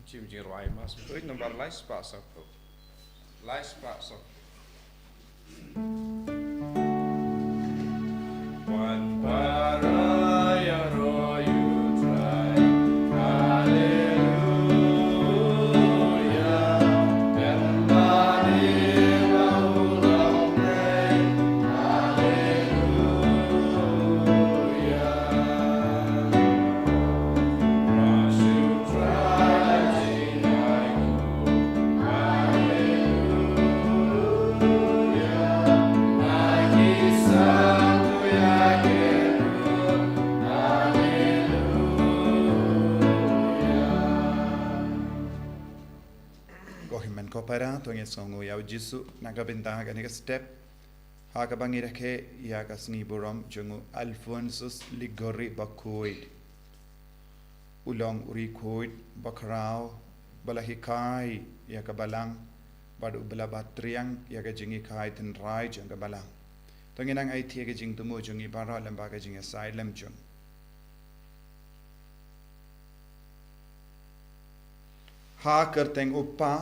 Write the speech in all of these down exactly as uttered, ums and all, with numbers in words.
Shim jingrwai Mass Bakhuid nambar lai spah sawphew. Lai spah sawphew. Wan para ïaroh ïa u Trai. Haleluya. Pynban ïa u Trai. Haleluya. Ko hynmen ko para, to ngin sngewnguh ïa u Jisu na ka bynta kane ka step. Ha kaba ngi rakhe ïa ka sngi burom jong u Alphonsus Liguori Bakhuid. U long u riewkhuid bakhraw ba la hikai ïa ka balang bad uba la batriang ïa ka jinghikai tynrai jong ka balang. To ngin nang aiti ïa ka jingthmu jong ngi baroh lem bad ka jingïasaid lem jong. Ha ka kyrteng u Kpa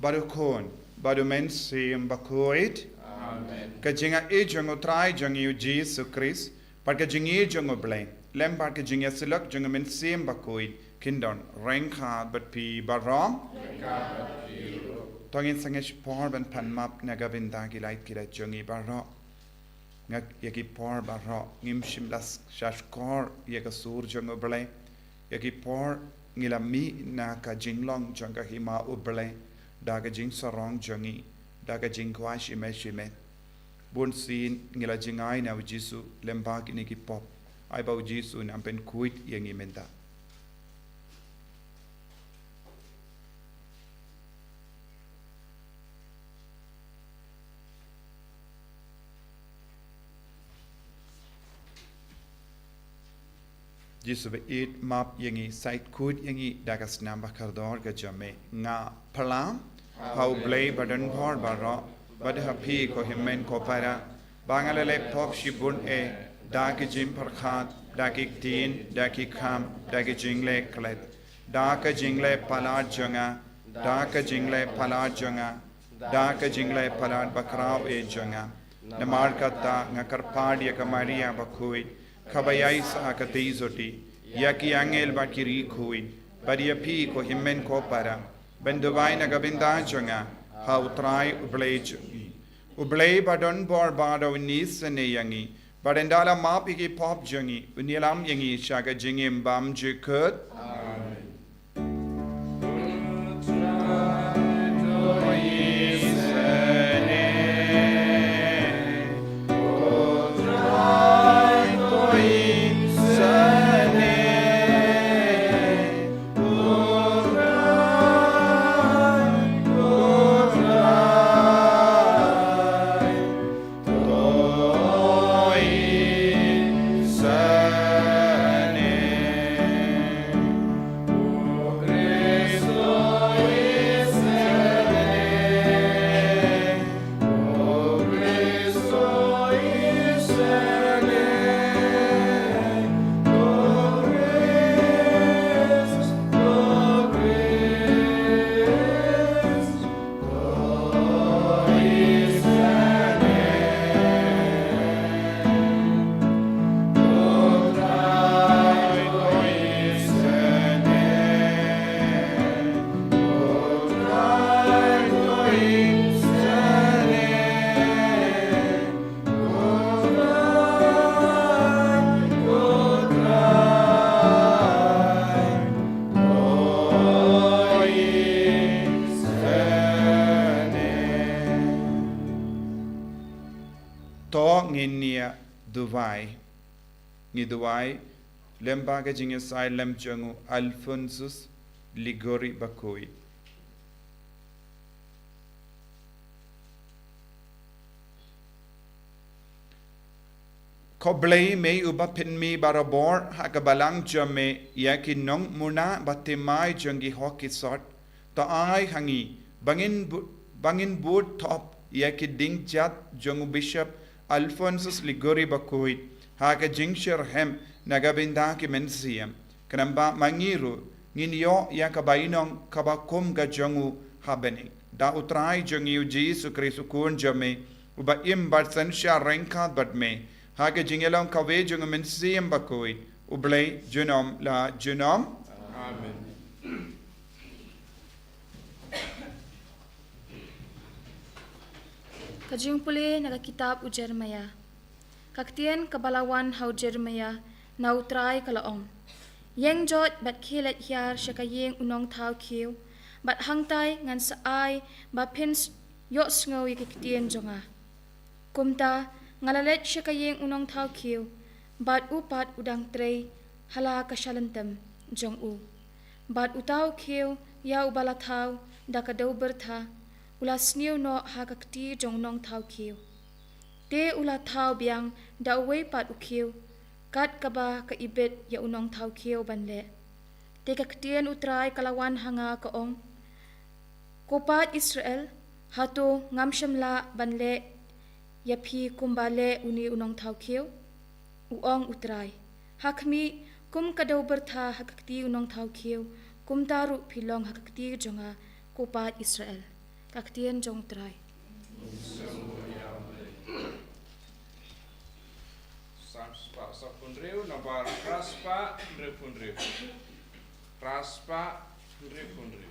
bad u Khun bad u Mynsiem Bakhuid. Amen. Ka jingïeit jong u Trai jong ngi u Jisu Khrist bad ka jingïeit jong u Blei lem bad ka jingïasyllok jong u Mynsiem Bakhuid kin don ryngkat bad phi baroh. Ryngkat bad phi ruh. To ngin sangeh shipor ban pan map na ka bynta ki lait ki lait jong ngi baroh. Nga ïa ki por baroh ngim shym la shahshkor ïa ka sur jong u Blei. Ïa ki por ngi la mih na ka jinglong jong ka hima u Blei da ka jingsarong jong ngi, da ka jingkwah shimet shimet. Bun sien ngi la jngai na u Jisu lem bad kine ki pop. Ai ba u Jisu un pynkhuid ïa ngi mynta. Jisu ba ïeit, map ïa ngi, shait khuid ïa ngi da ka snam ba kordor ka jong me. Nga pyrshang ha u Blei ba don bor baroh bad ha phi ko hynmen ko para ba nga la leh pop shibun eh, da ki jingpyrkhat, da ki ktien, da ki kam, da ki jingleh klet, da ka jingleh palat jong nga, da ka jingleh palat jong nga, da ka jingleh palat bakhraw eh jong nga. Namar kata nga kyrpad ïa ka Maria Bakhuid kaba ïaisah ha ka tei jong u, ïa ki angel bad ki riewkhuid, bad ïa phi ko hynmen ko para, ban duwai na ka bynta jong nga ha u Trai u Blei jong ngi. U Blei ba don bor baroh un isynei ïa ngi bad ynda la map ïa ki pop jong ngi un ïalam ïa ngi sha ka jingim bymjukut. Amen. To ngin ïa duwai. Ngi duwai lem bad ka jingïasaid lem jong u Alphonsus Liguori Bakhuid. Ko Blei, me uba pynmih barabor ha ka balang jong me ïa ki nongmuna ba thymmai jong ki hok ki sot, to ai ha ngi ba ngin bu-, ba ngin bud thop ïa ki ding jait jong u Bishop Alphonsus Liguori Bakhuid ha ka jingshitrhem na ka bynta ki mynsiem. Khnang ba ma ngi ruh ngin ïoh ïa ka bainong kaba kum ka jong u ha bneng. Da U Trai jong ngi U Jisu Khrist U Khun jong me, uba im bad synshar ryngkat bad me, ha ka jingïalong kawei jong U Mynsiem Bakhuid, U Blei junom la junom. Amen. Ka jingpule na ka kitab u Jeremiah. Ka ktien kaba la wan ha u Jeremiah na U Trai ka la ong: Ïeng jot bad khie leit hiar sha ka ïing u nongthaw khiew, bad hangtai ngan sa ai ba phin s-, ïohsngew ïa ki ktien jong nga. Kumta nga la leit sha ka ïing u nongthaw khiew, bad u pat u dang trei ha la ka shalynter jong u. Bad uta u khiew ïa uba la thaw da ka dewbyrtha u la sniew noh ha ka kti jong u nongthaw khiew. Te u la thaw biang da uwei pat u khiew, kat kaba ka ibit ïa u nongthaw khiew ban leh. Te ka ktien U Trai ka la wan ha nga ka ong: Ko paid Israel, hato ngam shym lah ban leh ïa phi kumba leh une u nongthaw khiew? U ong U Trai. Ha khmih, kum ka dewbyrtha ha ka kti u nongthaw khiew, kumta ruh phi long ha ka kti jong nga, ko paid Israel. Ka ktien jong U Trai. Sam spah saphew hynriew, nambar phra spah hynriewphew hynriew. Phra spah hynriewphew hynriew.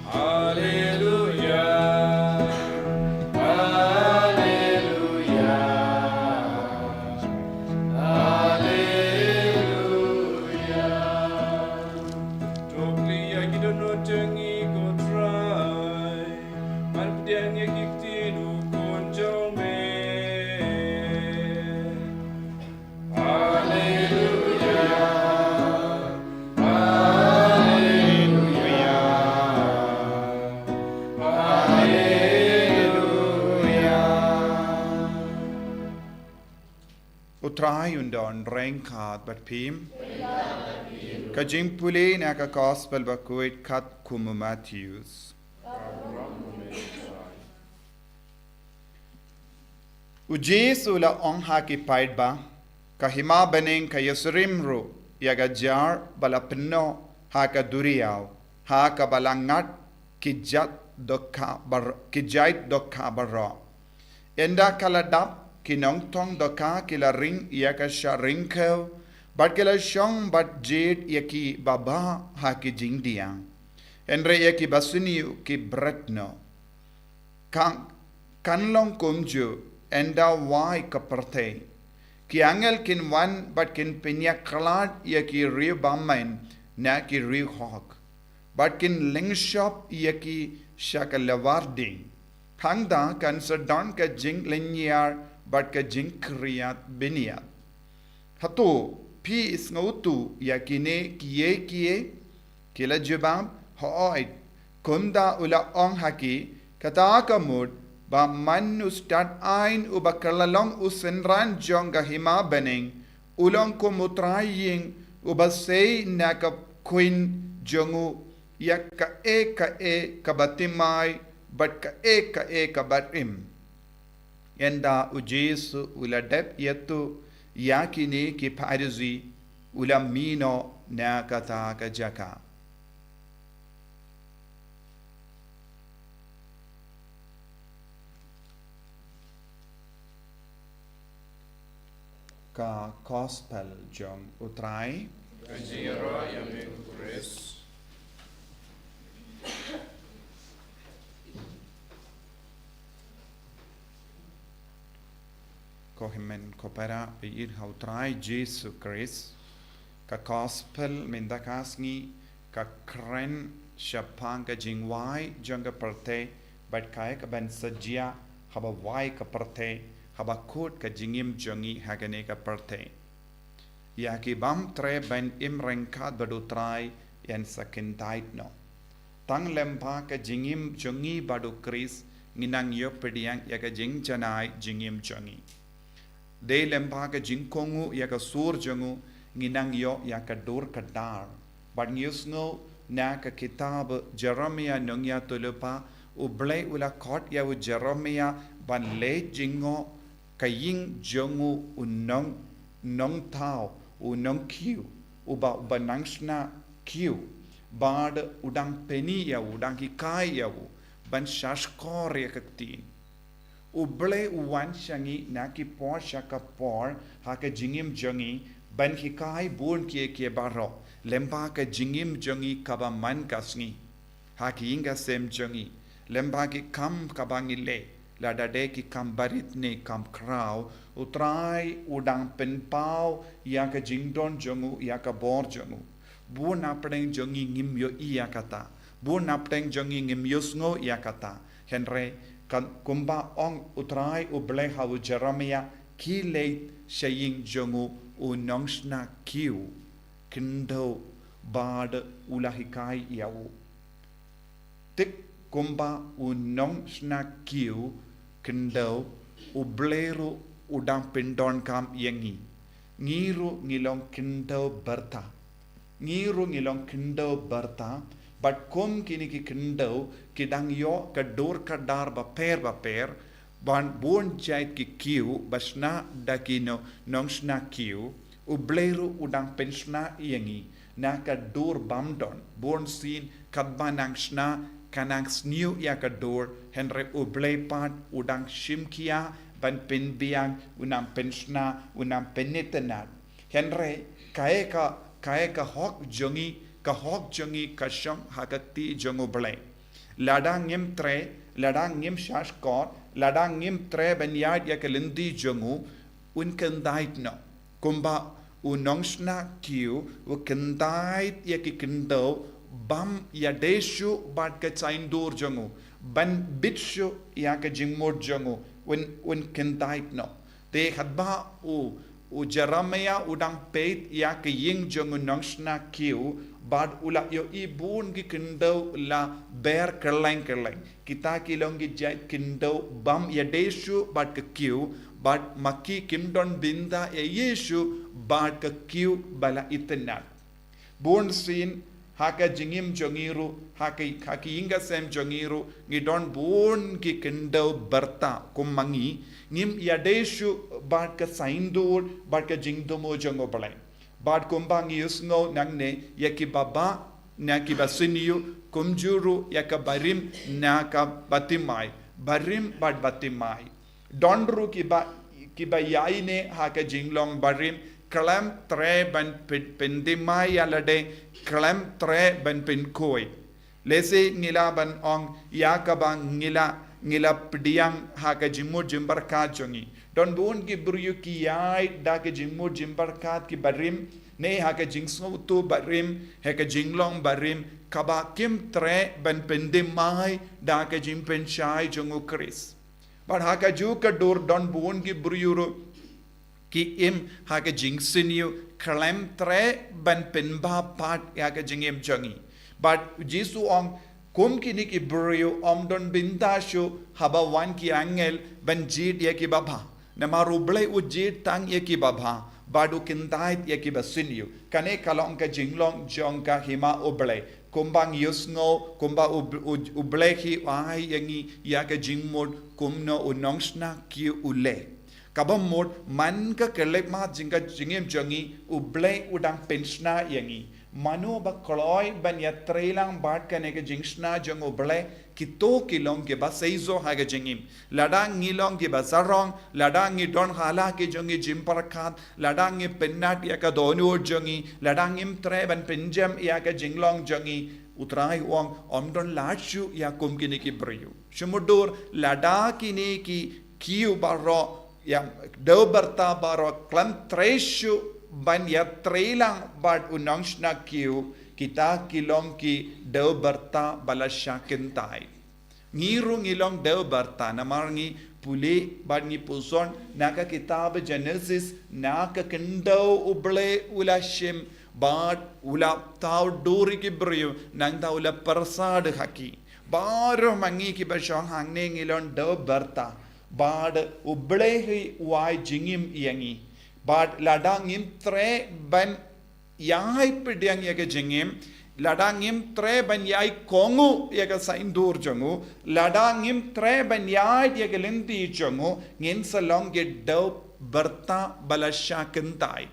Haleluya. Haleluya. Haleluya. To plie ïa ki dohnud jong ngi, ko Trai, ban pdiang ïa ki ktien u Khun jong me. Haleluya. Haleluya. Haleluya. U Trai un don ryngkat bad phi. Ka jingpule na ka Gospel bakhuid kat kum u Mathaios. U Jisu u la ong ha ki paidbah, ka hima bneng ka ïasyriem ruh ïa ka jar ba la pynnoh ha ka duriaw, ha kaba la ngat ki jait dohkha bar-, ki jait dohkha baroh. Ynda ka la dap, ki nongthong dohkha ki la ring ïa ka shah ryngkew, bad ki la shong bad jied ïa ki babha ha ki jingdiah, hynrei ïa ki basniew ki bret noh. Kan, kan long kumjuh ynda wai ka pyrthei. Ki angel kin wan bad kin pynïakhlad ïa ki riew bymman na ki riew hok. bad kin lyngshop ïa ki sha ka lawar ding. Hangta kan sa don ka jinglynñiar bad ka jingkhriat bniat. Hato phi sngewthuh ïa kine kiei kiei? Ki la jubab, hooid. Kumta u la ong ha ki, kata ka mut ba man u stad aiñ uba kylla long u synran jong ka hima bneng, u long kum u trai ïing uba sei na ka khuiñ jong u ïa kaei kaei kaba thymmai bad kaei kaei kaba rim. Ynda u Jisu u la dep ïathuh ïa kine ki Pharisi, u la mih noh na kata ka jaka. Ka Gospel jong u Trai. Ka jingïaroh ïa me ko Khrist. Ko hynmen ko para ba ïeit ha u Trai Jisu Khrist. Ka Gospel mynta ka sngi ka kren shaphang ka jingwai jong ka pyrthei bad kaei kaban sa jia haba wai ka pyrthei, haba kut ka jingim jong ngi ha kane ka pyrthei. Ïa ki bym treh ban im ryngkat bad u Trai yn sa kyntait noh. Tang lyngba ka jingim jong ngi bad u Khrist ngi nang ïoh pdiang ïa ka jingjanai jingim jong ngi. Dei lyngba ka jingkohnguh ïa ka sur jong u ngi nang ïoh ïa ka dur ka dar. Bad ngi ïohsngew na ka kitab Jeremiah nongïathuhlypa, u Blei u la khot ïa u Jeremiah ban leit jngoh ka ïing jong u, u nong, nongthaw, u nongkhiew, uba, uba nang shna khiew, bad u dang pyni ïa u, u dang hikai ïa u ban sha shkor ïa ka ktien. U Blei u wan sha ngi na ki por sha ka por ha ka jingim jong ngi ban hikai bun kiei kiei baroh lyngba ka jingim jong ngi kaba man ka sngi. Ha ki ïing ka sem jong ngi, lyngba ki kam kaba ngi leh, lada dei ki kam barit ne kam khraw, u Trai u dang pynpaw ïa ka jingdon jong u, ïa ka bor jong u. Bun na pdeng jong ngi ngim ïohi ïa kata. Bun na pdeng jong ngi ngim ïohsngew ïa kata. Hynrei kan kumba ong u Trai u Blei ha u Jeremiah, khie leit sha ïing jong u, u nongshna khiew, khyndew bad u la hikai ïa u. Thik kumba u nongshna khiew khyndew, u Blei ruh u dang pyndonkam ïa ngi. Ngi ruh ngi long khyndew byrta. Ngi ruh ngi long khyndew byrta, bad kum kine ki khyndew ki dang ïoh ka dur ka dar bapher bapher, bad bun jait ki khiew ba shna da ki no-, nongshna khiew, u Blei ruh u dang pynshna ïa ngi na ka dur bymdon. Bun sien katba nang shna ka nang sniew ïa ka dur, hynrei u Blei pat u dang shim khia ban pynbiang, u nang pynshna, u nang pynitynnad. Hynrei kaei ka, kaei ka hok jong ngi, ka hok jong ngi ka shong ha ka kti jong u Blei. Lada ngim treh, lada ngim sha shkor, lada ngim treh ban ïaid ïa ka lynti jong u, un kyntait noh. Kumba u nongshna khiew u kyntait ïa ki khyndew bym ïadei shuh bad ka saiñdur jong u, ban bit shuh ïa ka jingmut jong u, un, un kyntait noh. Te katba u, u Jeremiah u dang peit ïa ka ïing jong u nongshna khiew, bad u la ïohi bun ki khyndew la ber kylleng kylleng. Kita ki long ki jait khyndew bym ïadei shuh bad ka khiew, bad ma ki kim don bynta ïa Jisu bad ka khiew ba la itynnad. Bun sien ha ka jingim jong ngi ruh, ha ka, ha ka ïing ka sem jong ngi ruh, ngi don bun ki khyndew byrta kum ma ngi, ngim ïadei shuh bad ka saiñdur, bad ka jingthmu jong u Blei. Bad kumba ngi ïohsngew nangne ïa ki baba, na ki ba sniew, kumjuh ruh ïa ka barim na ka bathymmai, barim bad bathymmai. Don ruh ki ba, ki ba ïaineh ha ka jinglong barim, khlem treh ban pyn-, pynthymmai ïa lade, khlem treh ban pynkhuid. Lehse ngi lah ban ong ïa kaba ngi la, ngi la pdiang ha ka jingmut jingpyrkhat jong ngi. Don bun ki briew ki ïaid da ka jingmut jingpyrkhat ki barim, Ne ha ka jingsngewthuh barim, ha ka jinglong barim, kaba kim treh ban pynthymmai da ka jingpynshai jong u Khrist. Bad ha kajuh ka dur don bun ki briew ruh ki im ha ka jingsniew khlem treh ban pynbha pat ïa ka jingim jong ngi. Bad u Jisu u ong, kum kine ki briew ym don bynta shuh haba wan ki angel ban jied ïa kiba bha. Namar u Blei u jied tang ïa kiba bha, bad u kyntait ïa kiba sniew. Kane ka long ka jinglong jong ka hima u Blei. Kumba ngi ïohsngew, kumba u, u, u Blei hi u ai ïa ngi ïa ka jingmut, kumno u nongshna kiew u leh. Kaba mut, man ka khyllipmat jong ka jingim jong ngi, u Blei u dang pynshna ïa ngi. Mano ba kloi ban ïatreilang bad kane ka jingshna jong u Blei, kito ki long kiba seisoh ha ka jingim. Lada ngi long kiba sarong, lada ngi don ha la ki jong ngi jingpyrkhat, lada ngi pynnat ïa ka dohnud jong ngi, lada ngim treh ban pynjem ïa ka jinglong jong ngi, u Trai u ong, ym don lad shuh ïa kum kine ki briew. Shu mutdur, lada kine ki kiew baroh, ïa, dew byrta baroh khlem treh shuh ban ïatreilang bad u nongshna kiew, kita ki long ki dew byrta ba la shah kyntait. Ngi ruh ngi long dew byrta namar ngi pule bad ngi puson na ka kitab Genesis, na ka khyndew u Blei u la shim bad u la thaw dur ïa ki briew, nangta u la pyrsad ha ki. Baroh ma ngi kiba shong hangne ngi long dew byrta. Bad u Blei hi u ai jingim ïa ngi. Bad lada ngim treh ban ïai pdiang ïa ka jingim, lada ngim treh ban ïai kohnguh ïa ka saiñdur jong u, lada ngim treh ban ïaid ïa ka lynti jong u, ngin sa long ki dew byrta ba la shah kyntait.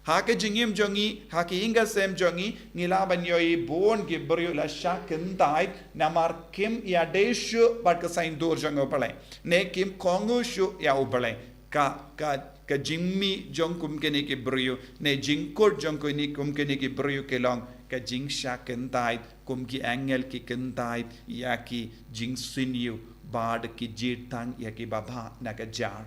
Ha ka jingim jong ngi, ha ka ïing ka sem jong ngi, ngi lah ban ïohi bun ki briew la shah kyntait, namar kim ïadei shuh bad ka saiñdur jong u Blei. Ne kim kohnguh shuh ïa u Blei. Ka, ka, ka jingmih jong kum kine ki briew, ne jingkut jong kine kum kine ki briew ki long, ka jingshah kyntait, kum ki angel ki kyntait ïa ki jingsniew, bad ki jied tang ïa kiba bha na ka jar.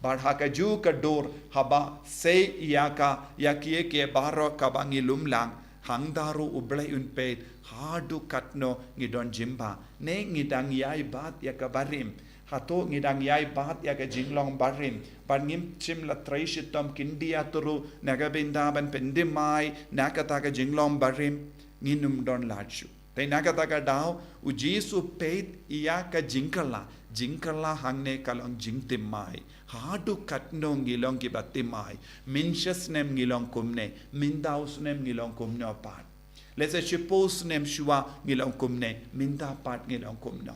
Bad ha kajuh ka dur haba sei ïa ka, ïa ki, ïa ki baroh kaba ngi lum lang, hangta ruh u Blei un peit, haduh katno ngi don jingbha, ne ngi dang ïai bat ïa ka barim, hato ngi dang ïai bat ïa ka jinglong barim, bad ngim shym la trei shitom khyndiat ruh, na ka bynta ban pynthymmai, na kata ka jinglong barim, ngin ym don lad shuh. Te na kata ka daw, u Jisu u peit ïa ka jingkylla, jingkylla hangne ka long jingthymmai. Haduh katno ngi long kiba thymmai, mynshisnem ngi long kumne, mynta u snem ngi long kumno pat. Lehse shiphew snem shuwa ngi long kumne, mynta pat ngi long kumno.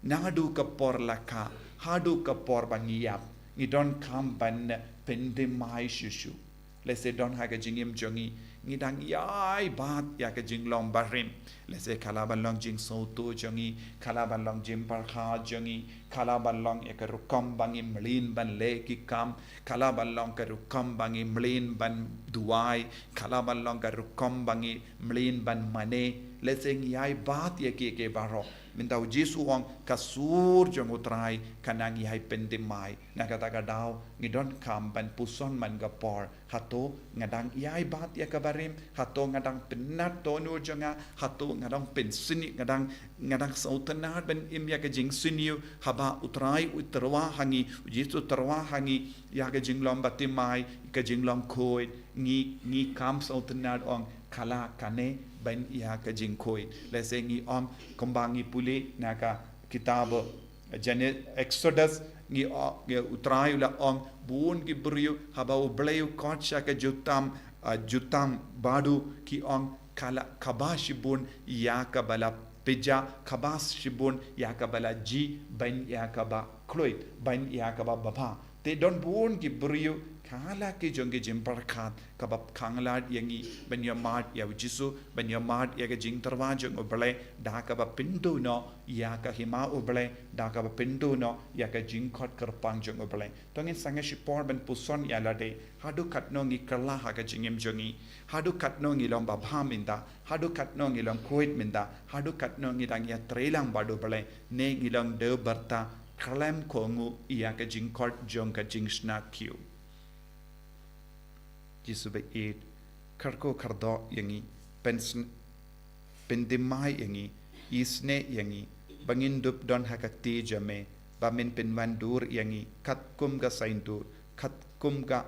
Naduh ka por la kha, haduh ka por ba ngi ïap, ngi donkam ban pynthymmai shuh shuh. Lehse don ha ka jingim jong ngi, ngi dang ïai bat ïa ka jinglong barim. Lehse ka lah ban long jingsngewthuh jong ngi, ka lah ban long jingpyrkhat jong ngi, ka lah ban long ïa ka rukom ba ngi mlien ban leh ki kam, ka lah ban long ka rukom ba ngi mlien ban duwai, ka lah ban long ka rukom ba ngi mlien ban mane. Lehse ngi ïai bat ïa ki, ki baroh. Mynta u Jisu u ong ka sur jong u Trai ka nang ïai pynthymmai. Na kata ka daw, ngi donkam ban puson man ka por. Hato nga dang ïai bat ïa ka barim, hato nga dang pynnat dohnud jong nga, hato nga dang pynsniew, nga dang, nga dang sngewtynnat ban im ïa ka jingsniew, haba u Trai u tyrwa ha ngi, u Jisu u tyrwa ha ngi, ïa ka jinglong bathymmai, ka jinglong khuid, ngi, ngi kam sngewtynnat ong, ka lah kane ban ïa ka jingkhuid. Lehse ngi ong, kumba ngi pule, na ka kitab Jene-, Exodus, ngi o-, ngi u Trai u la ong, bun ki briew, haba u Blei u khot sha ka jutang, ah, jutang baduh ki ong, ka lah kaba shibun, ïa kaba la pynjah, kaba shibun, ïa kaba la jia, ban ïa kaba khuid, ban ïa kaba babha. Te don bun ki briew, ka lah ki jong ki jingpyrkhat, kaba khanglad ïa ngi, ban ïa mad ïa u Jisu, ban ïa mad ïa ka jingtyrwa jong u Blei, da kaba pynduh noh, ïa ka hima u Blei, da kaba pynduh noh, ïa ka jingkhot kyrpang jong u Blei. To ngin sangeh shipor ban puson ïa lade, haduh katno ngi kylla ha ka jingim jong ngi, haduh katno ngi long babha mynta, haduh katno ngi long khuid mynta, haduh katno ngi dang ïatreilang bad u Blei, ne ngi long dew byrta, khlem kohnguh ïa ka jingkhot jong ka jingshna kiew. Jisu ba ïeit, kyrkhu kyrdoh ïa ngi, pynsn-, pynthymmai ïa ngi, isynei ïa ngi, ba ngin dup don ha ka kti jong me, ba men pynwandur ïa ngi katkum ka saiñdur, katkum ka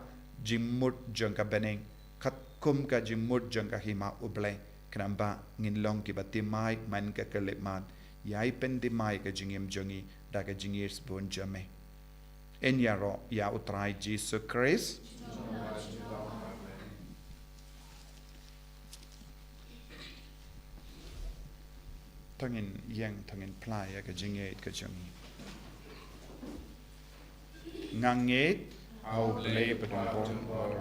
jingmut jong ka bneng, katkum ka jingmut jong ka hima U Blei, khnang ba ngin long kiba thymmai man ka khyllipmat. Ïai pynthymmai ka jingim jong ngi da ka jingïeit bun jong me. Yn ïaroh ïa U Trai Jisu Khrist. To ngin ïeng, to ngin plie ïa ka jingïeit ka jong ngi. Nga ngeit ha U Blei badonbor,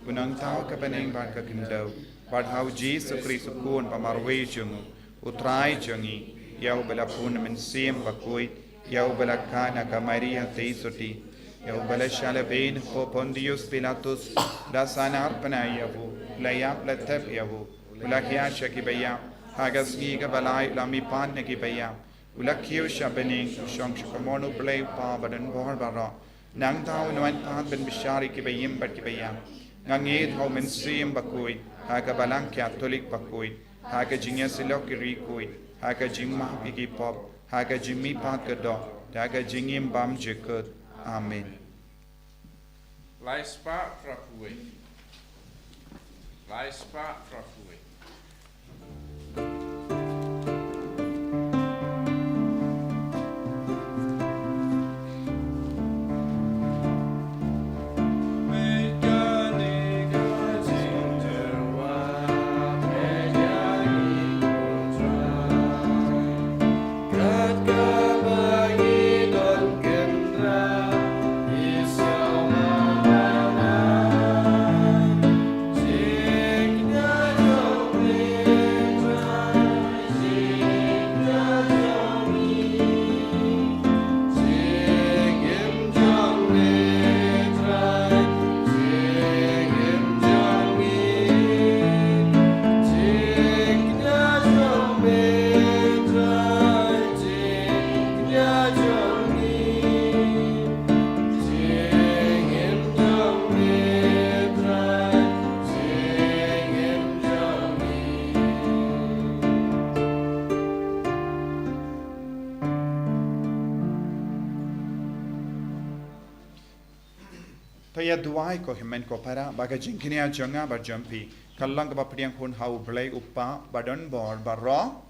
u nongthaw ka bneng bad ka khyndew, bad ha U Jisu Khrist u Khun ba marwei jong u, U Trai jong ngi, ïa uba la bun Mynsiem Bakhuid, ïa uba la khah na ka Maria theisotti, ïa uba la shah lehbeiñ ha u Pontius Pilatus, la sahnarphna ïa u, la ïap la thep ïa u, u la hiar sha kiba ïap, ha ka sngi kaba lai u la mihpat na kiba ïap, u la kiew sha bneng, u shong sha kamon U Blei U Kpa badonbor baroh. Nangta un wan pat ban bishar ïa kiba im bad kiba ïap. Nga ngeit ha U Mynsiem Bakhuid, ha ka Balang Katholik bakhuid, ha ka jingïasyllok ki riewkhuid, ha ka jingmap ïa ki pop, ha ka jingmihpat ka doh, da ka jingim bymjukut. Amen. Lai spah phra phew wei. Lai spah phra phew wei. To ïa duwai ko hynmen ko para, ba ka jingkñia jong nga bad jong phi kan long kaba pdiang hun ha U Blei U Kpa badonbor baroh.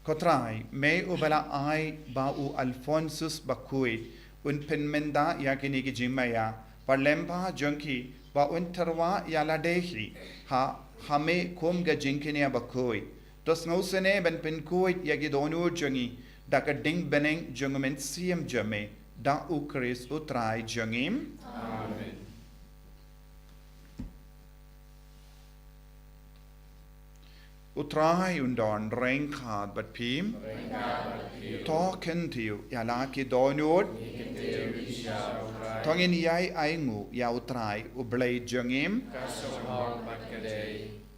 Ko Trai, me uba la ai ba u Alphonsus Bakhuid un pynmynta ïa kine ki jingmaïa, bad lem bha jong ki ba un tyrwa ïa lade hi ha, ha me kum ka jingkñia bakhuid. To sngewsynei ban pynkhuid ïa ki dohnud jong ngi da ka ding bneng jong U Mynsiem jong me, da U Khrist U Trai jong ngi. Amen. U Trai un don ryngkat bad phi. To kyntiew ïa la ki dohnud. To ngin ïai ainguh ïa U Trai U Blei jong ngi.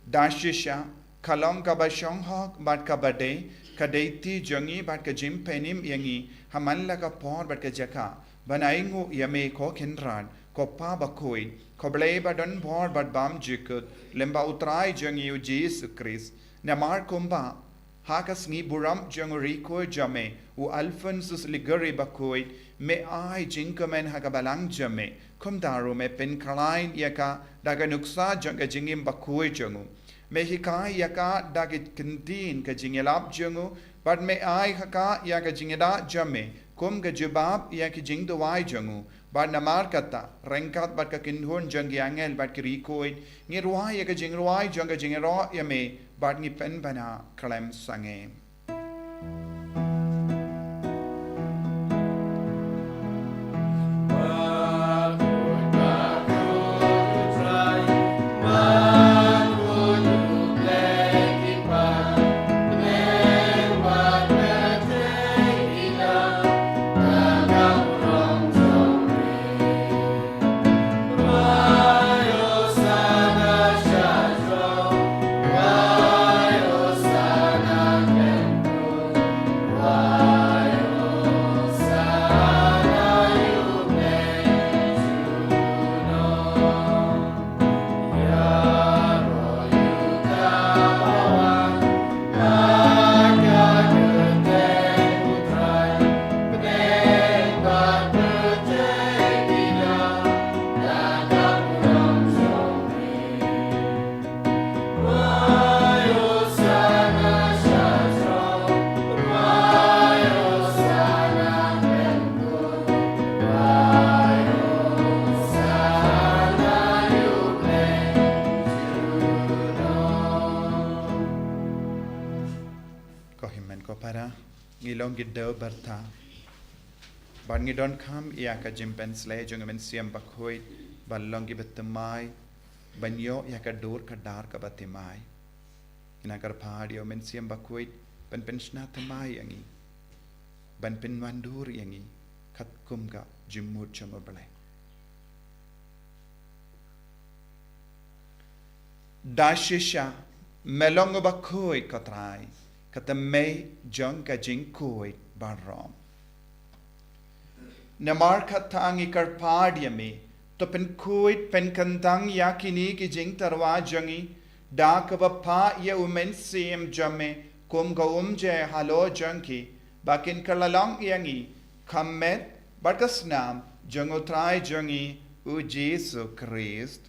Da shisha, ka long kaba shong hok bad kaba dei, ka dei kti jong ngi bad ka jingpynim ïa ngi ha man la ka por bad ka jaka ban ainguh ïa me ko Kynrad, ko Pa Bakhuid, ko Blei badonbor bad bymjukut, lem bad U Trai jong ngi U Jisu Khrist. Namar kumba ha ka sngi burom jong u riewkhuid jong me u Alphonsus Liguori Bakhuid, me ai jingkmen ha ka balang jong me, kumta ruh me pynkhlaiñ ïa ka da ka nuksa jong ka jingim bakhuid jong u. Me hikai ïa ka da ki ktien ka jingïalap jong u, bad me ai ha ka ïa ka jingïada jong me kum ka jubab ïa ki jingduwai jong u. Bad namar kata, ryngkat bad ka kynhun jong ki angel bad ki riewkhuid, ngi rwai ïa ka jingrwai jong ka jingïaroh ïa me, bad ngi pynbna khlem sangeh. Ki dei byrta. Bad ngi donkam ïa ka jingpynsleh jong u Mynsiem Bakhuid, ban long kiba thymmai, ban ïoh ïa ka dur ka dar kaba thymmai. Ngi nang kyrpad ïa u Mynsiem Bakhuid, ban pynshna thymmai ïa ngi. Ban pynwandur ïa ngi, katkum ka jingmut jong U Blei. Da shisha, me long uba khuid ko Trai, ka thymmai jong ka jingkhuid baroh. Namar kata ngi kyrpad ïa me, to pynkhuid pynkyntang ïa kine ki jingtyrwa jong ngi, da kaba phah ïa u Mynsiem jong me, kum ka umjai halor jong ki, ba kin kylla long ïa ngi, ka met, bad ka snam, jong u Trai jong ngi, u Jisu Khrist.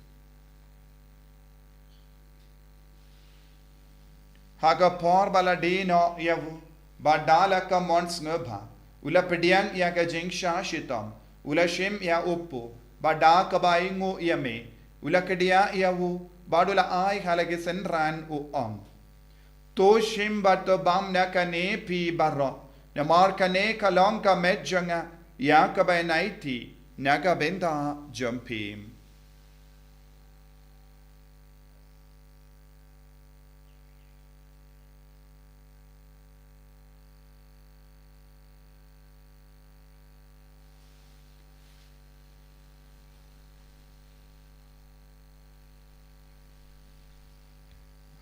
Ha ka por ba la die noh ïa u, bad da la ka mon sngewbha, u la pdiang ïa ka jingshah shitom, u la shim ïa u kpu, bad da kaba ainguh ïa me, u la kdiah ïa u, bad u la ai ha la ki synran u ong. To shim bad to bam na kane phi baroh, namar kane ka long ka met jong nga, ïa kaba yn aiti, na ka bynta jong phi.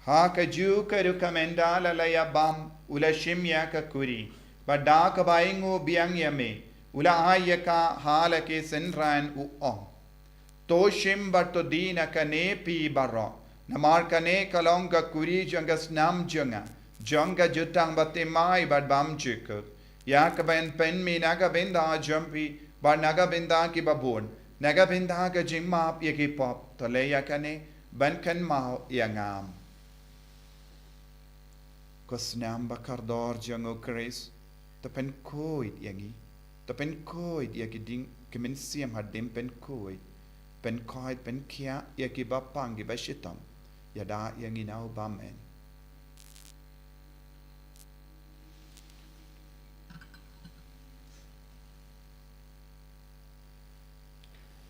Ha kajuh ka rukom ynda la la ïa bam, u la shim ïa ka kuri, bad da kaba ainguh biang ïa me, u la ai ïa ka ha la ki synran u ong. To shim bad to die na kane phi baroh, namar kane ka long ka kuri jong ka snam jong nga, jong ka jutang bathymmai bad bymjukut. Ïa kaba yn pynmih na ka bynta jong phi, bad na ka bynta kiba bun, na ka bynta ka jingmap ïa ki pop, to leh ïa kane, ban kynmaw ïa nga. Ko snam bakordor jong u Khrist, to pynkhuid ïa ngi, to pynkhuid ïa ki ding, ki mynsiem hadien pynkhuid, pynkhuid, pynkhiah ïa kiba pang kiba shitom, ïada ïa ngi na u bymman.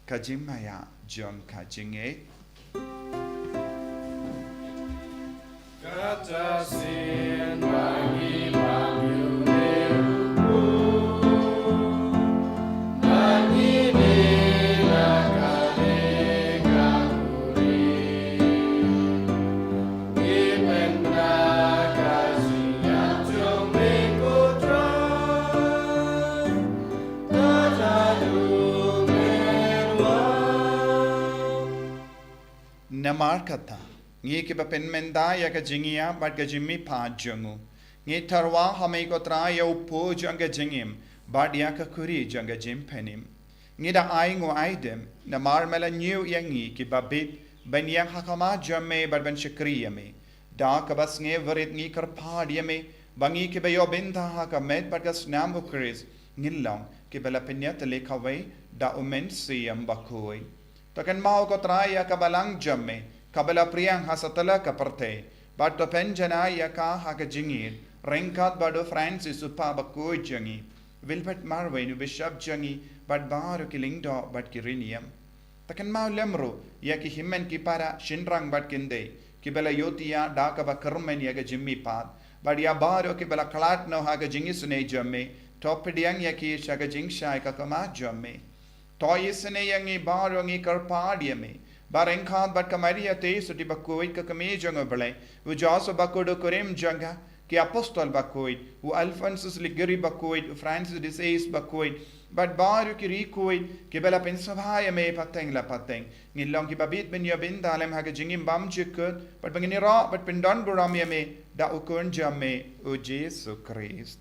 Ka jingmaïa jong ka jingngeit. Kata sien ba ngi bam ïa u Blei ruh, ba ngi die na kane ka kuri. Namar kata, ngi kiba pynmynta ïa ka jingïap bad ka jingmihpat jong u, ngi tyrwa ha me ko Trai ïa u kpu jong ka jingim, bad ïa ka kuri jong ka jingpynim. Ngi da ainguh aidem, namar me la ñiew ïa ngi kiba bit, ban ïeng ha khmat jong me bad ban shakri ïa me. Da kaba sngewrit ngi kyrpad ïa me, ba ngi kiba ïoh bynta ha ka met bad ka snam u Khrist, ngin long kiba la pynïatylli kawei da u Mynsiem Bakhuid. To kynmaw ko Trai ïa ka balang jong me, kaba la pdiang ha satlak ka pyrthei, bad to pynjanai ïa ka ha ka jingïeit, ryngkat bad u Francis u Pop bakhuid jong ngi, Wilfred Marwein u Bishop jong ngi, bad baroh ki lyngdoh bad ki riewniam. To kynmaw lem ruh ïa ki hynmen ki para, shynrang bad kynthei, kiba la ïohthiah da kaba kyrmen ïa ka jingmihpat, bad ïa baroh kiba la khlad noh ha ka jingisynei jong me, to pdiang ïa ki sha ka jingshai ka khmat jong me. To isynei ïa ngi baroh, ngi kyrpad ïa me, ba ryngkat bad ka Maria Theisotti bakhuid ka kmie jong u Blei, u Joseph bakhuid u kurim jong ka, ki apostol bakhuid, u Alphonsus Liguori bakhuid, u Francis de Sales bakhuid, bad baroh ki riewkhuid kiba la pynsngewbha ïa me pateng la pateng, ngin long kiba bit ban ïoh bynta lem ha ka jingim bymjukut, bad ba ngin ïaroh bad pyndonburom ïa me da u Khun jong me, u Jisu Khrist.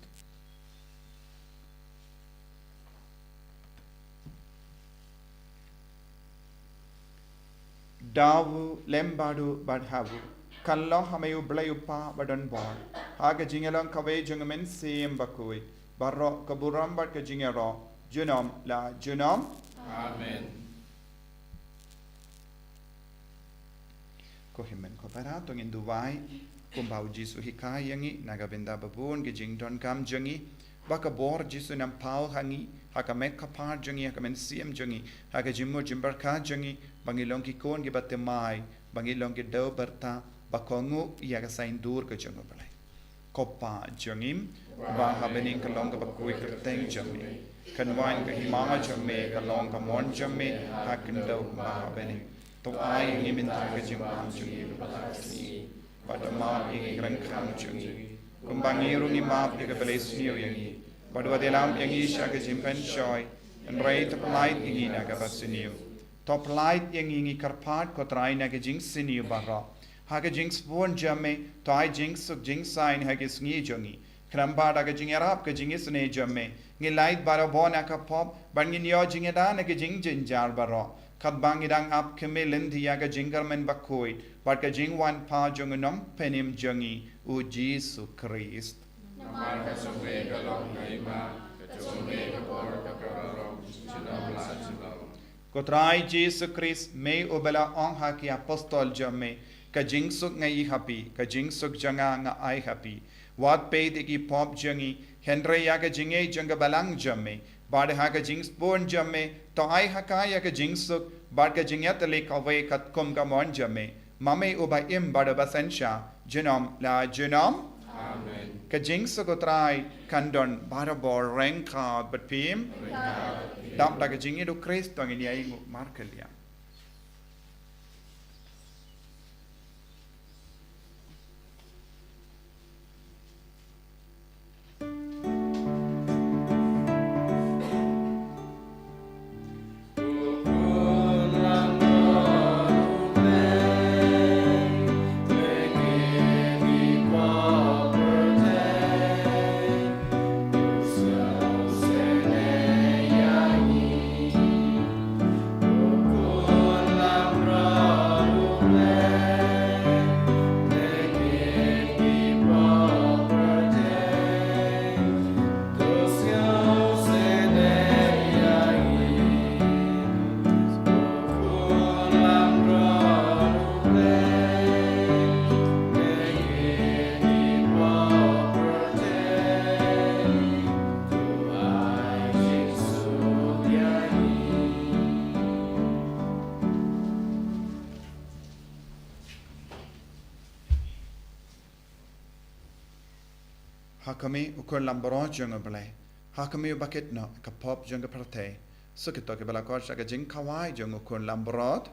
Da u lem bad u bad ha u, kan long ha me u Blei u Kpa badonbor, ha ka jingïalong kawei jong u Mynsiem Bakhuid, baroh ka burom bad ka jingïaroh, junom la junom. Amen. Ko hynmen ko para, to ngin duwai, kumba u Jisu u hikai ïa ngi, na ka bynta ba bun ki jingdonkam jong ngi, Ba ka bor Jisu un ym paw ha ngi, ha ka met ka phad jong ngi, ha ka mynsiem jong ngi, ha ka jingmut jingpyrkhat jong ngi, ba ngin long ki khun kiba thymmai, ba ngin long ki dewbyrta, ba kohnguh ïa ka saiñdur ka jong U Blei. Ko Pa jong ngi, ba ha bneng ka long kaba khuid kyrteng jong me. Kan wan ka hima jong me, ka long ka mon jong me, ha khyndew kumba ha bneng. To ai ïa ngi mynta ka jingbam jong ngi kaba shisien. Bad to map ïa ngi ki ryngkang jong ngi, kumba ngi ruh ngi map ïa kiba leh sniew ïa ngi. Bad wat ïalam ïa ngi sha ka jingpynshoi, hynrei to pyllait ïa ngi na kaba sniew. To pyllait ïa ngi ngi kyrpad ko Trai na ka jingsniew baroh. Ha ka jingsbun jong me, to ai jingsuk jingsaiñ ha ka sngi jong ngi. Khnang ba da ka jingïarap ka jingisynei jong me, ngin lait barabor na ka pop, bad ngin ïoh jingïada na ka jingjynjar baroh. Katba ngi dang ap khmih lynti ïa ka jingkyrmen bakhuid, bad ka jingwan pat jong U Nongpynim jong ngi, U Jisu Khrist. Namar ka jong me ka long ka hima, ka jong me ka bor kaba kordor, junom la junom. Ko Trai Jisu Khrist, me uba la ong ha ki apostol jong me, ka jingsuk nga ai ha phi, ka jingsuk jong nga nga ai ha phi. Wat peit ïa ki pop jong ngi, hynrei ïa ka jingngeit jong ka balang jong me. Bad ha ka jingsbun jong me, to ai ha ka ïa ka jingsuk, bad ka jingïatylli kawei katkum ka mon jong me. Ma me uba im bad uba synshar, junom la junom. Amen. Ka jingsuk U Trai kan don barabor ryngkat bad phi. Dap da ka jingïeit U Khrist to ngin ïa ïnguh markylliang. Ha khmih, U Khun Langbrot jong U Blei. Ha khmih, uba kit noh ka pop jong ka pyrthei. Suk ïa kito kiba la khot sha ka jingkhawai jong U Khun Langbrot.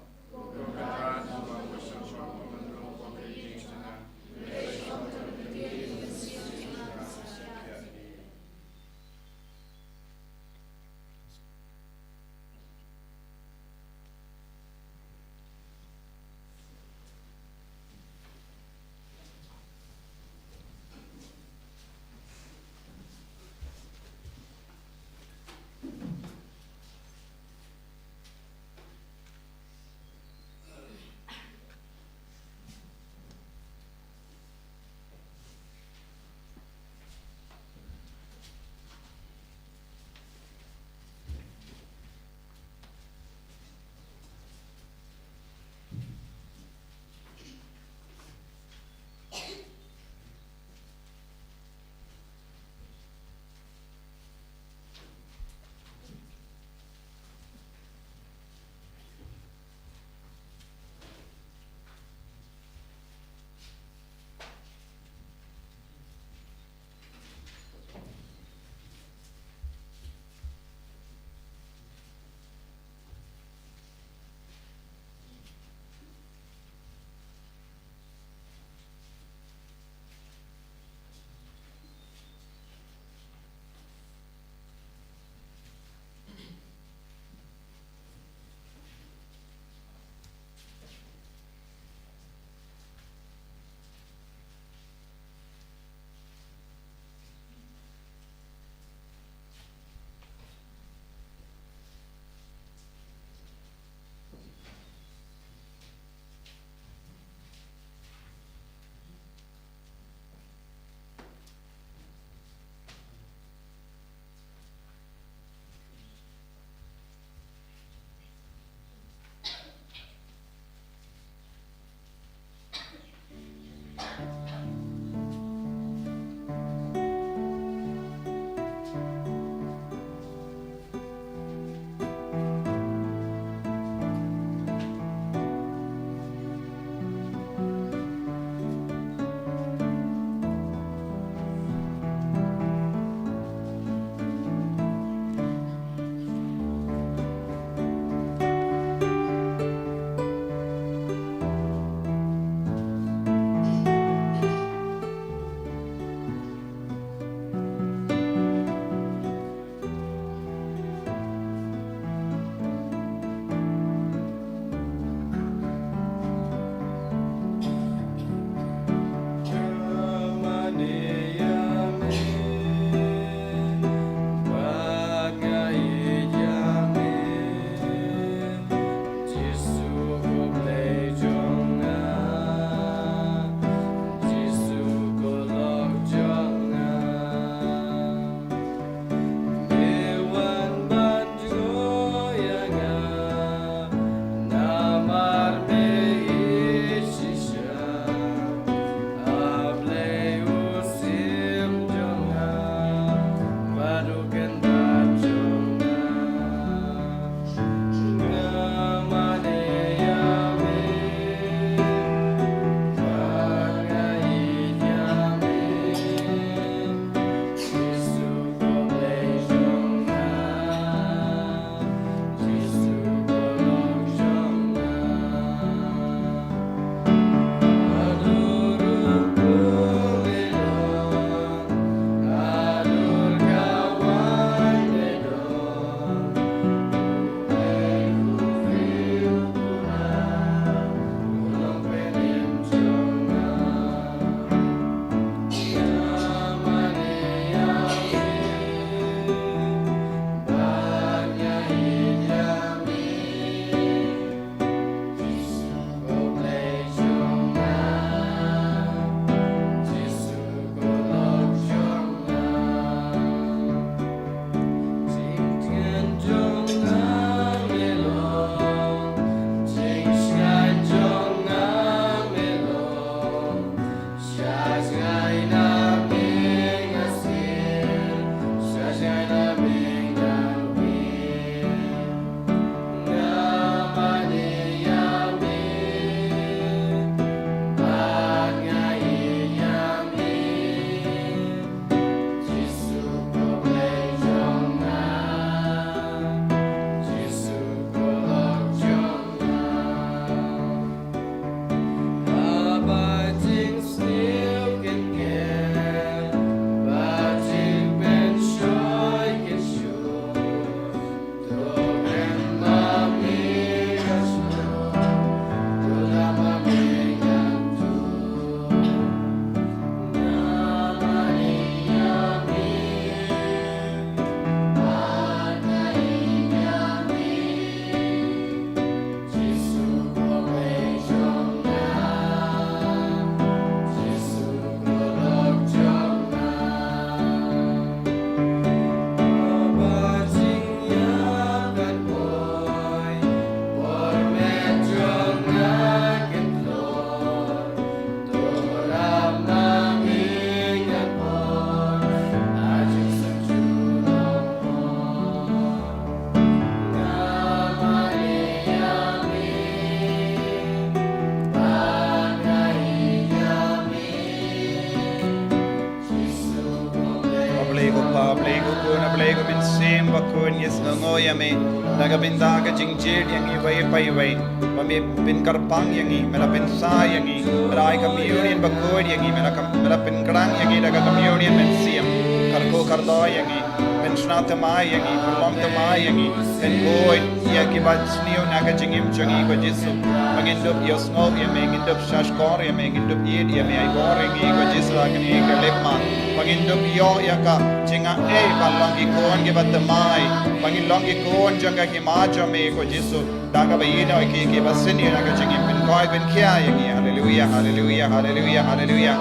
ïa me da ka bynta ka jingjied ïa ngi iwei pa iwei. Ba me pynkyrpang ïa ngi, me la pynsa ïa ngi, me la ai ka communion bakhuid ïa ngi, me la kam-, me la pynkhrang ïa ngi da ka communion mynsiem. Kyrkhu kyrdoh ïa ngi, pynshna thymmai ïa ngi, pynlong thymmai ïa ngi, pynkhuid ïa kiba sniew na ka jingim jong ngi ko Jisu. Ba ngin dup ïohsngew ïa me, ngin dup shahshkor ïa me, ngin dup ïeit ïa me, ai bor ïa ngi ko Jisu ha kane ka lipmat. Ba ngin dup ïoh ïa ka jingaiei ban long ki khun kiba thymmai, ba ngin long ki khun jong ka hima jong me ko Jisu. Da kaba ïehnoh ïa ki, kiba sniew na ka jingim, pynkoit pynkhia ïa ngi. Haleluia, haleluia, haleluia, haleluia.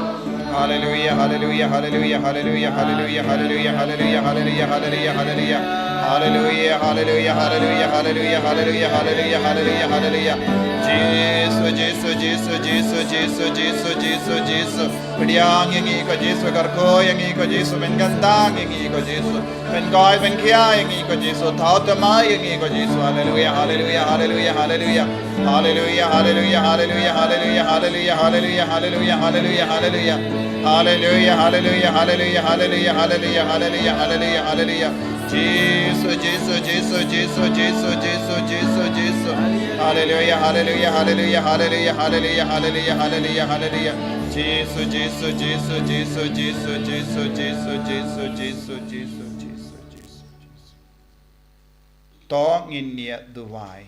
Haleluia, haleluia, haleluia, haleluia, haleluia, haleluia, haleluia, haleluia, haleluia, haleluia. Haleluia, haleluia, haleluia, haleluia, haleluia, haleluia, haleluia, haleluia. Jisu, Jisu, Jisu, Jisu, Jisu, Jisu, Jisu, Jisu. Pdiang ïa ngi ko Jisu, kyrkhu ïa ngi ko Jisu, pynkyntang ïa ngi ko Jisu. Pynkoit pynkhia ïa ngi ko Jisu, thaw thymmai ïa ngi ko Jisu. Haleluia, haleluia, haleluia, haleluia. Haleluia, haleluia, haleluia, haleluia, haleluia, haleluia, haleluia, haleluia, haleluia. Haleluia, haleluia, haleluia, haleluia, haleluia, haleluia, haleluia, haleluia. Jisu, Jisu, Jisu, Jisu, Jisu, Jisu, Jisu, Jisu. Haleluia, haleluia, haleluia, haleluia, haleluia, haleluia, haleluia, haleluia. Jisu, Jisu, Jisu, Jisu, Jisu, Jisu, Jisu, Jisu, Jisu, Jisu, Jisu. To ngin ïa duwai.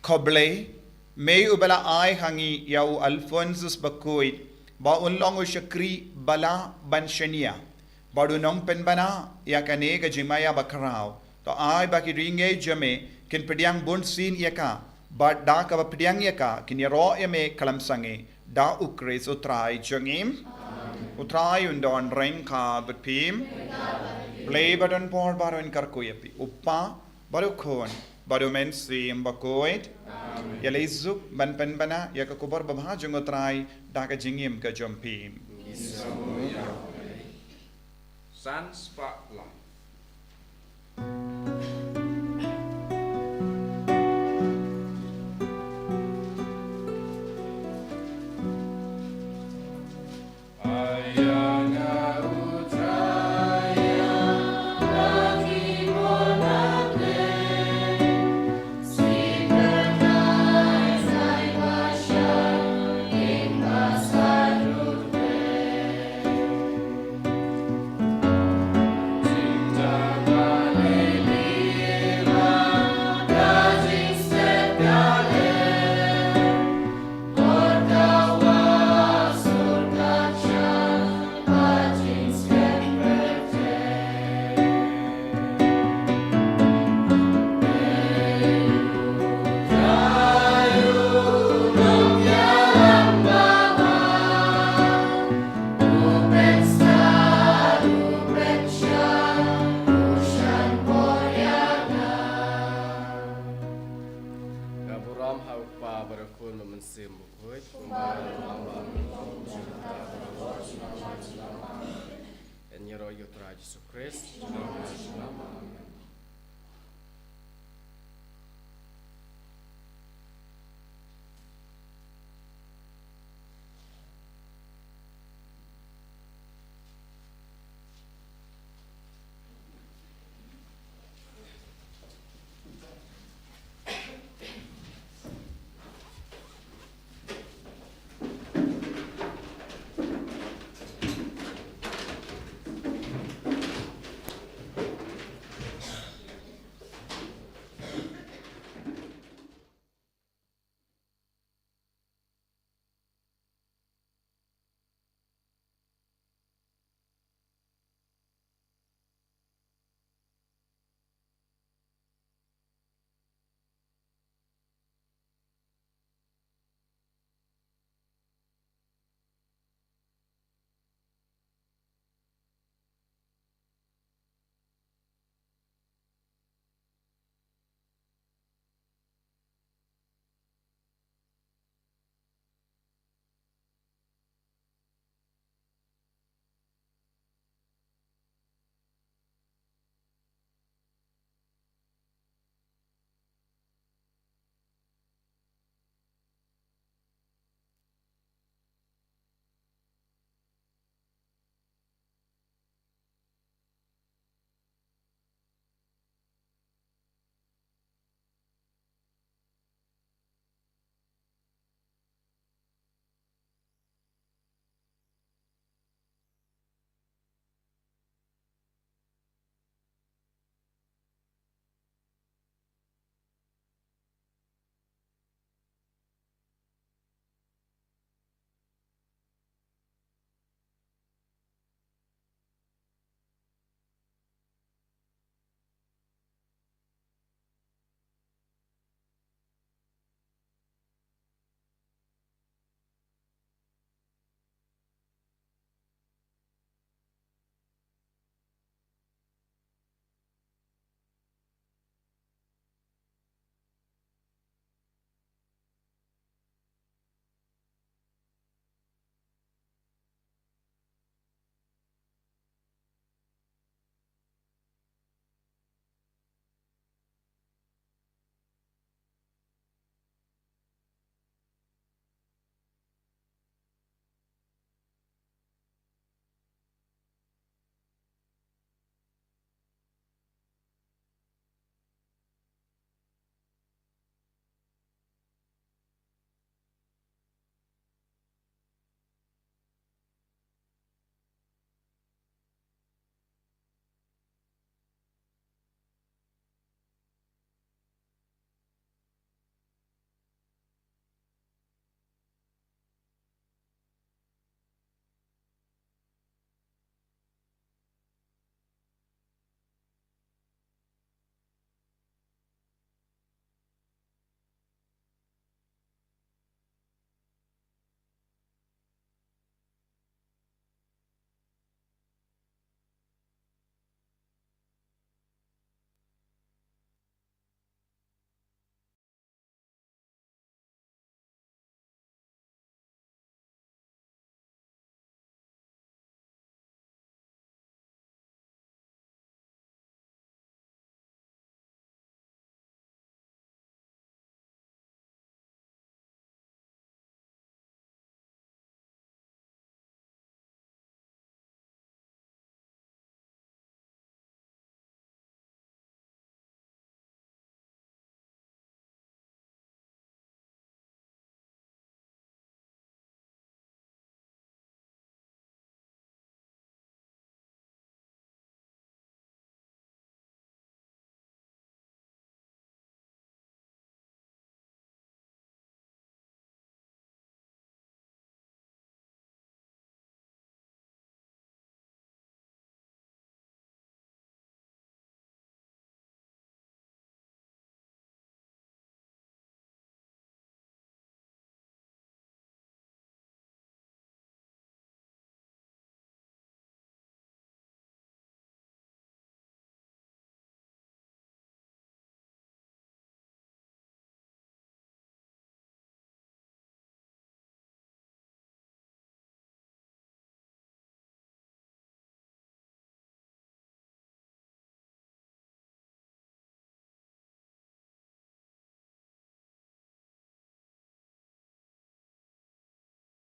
Khublei, me uba la ai ha ngi ïa u Alphonsus Bakhuid, ba un long u shakri ba lah ban shaniah bad u nongpynbna ïa kane ka jingmaïa bakhraw. To ai ba ki riewngeit jong me kin pdiang bunsien ïa ka, bad da kaba pdiang ïa ka kin ïaroh ïa me khlem sangeh. Da U Khrist U Trai jong ngi. U Trai un don ryngkat bad phi. Blei ba don bor baroh un kyrkhu ïa phi. U Kpa bad U Khun bad U Mynsiem Bakhuid. Ïa lei suk ban pynbna ïa ka khubor babha jong U Trai da ka jingim ka jong phi. San spah lang. Ka burom ha U Kpa bad U Khun bad U Mynsiem Bakhuid. Yn ïaroh ïa U Trai Jisu Khrist.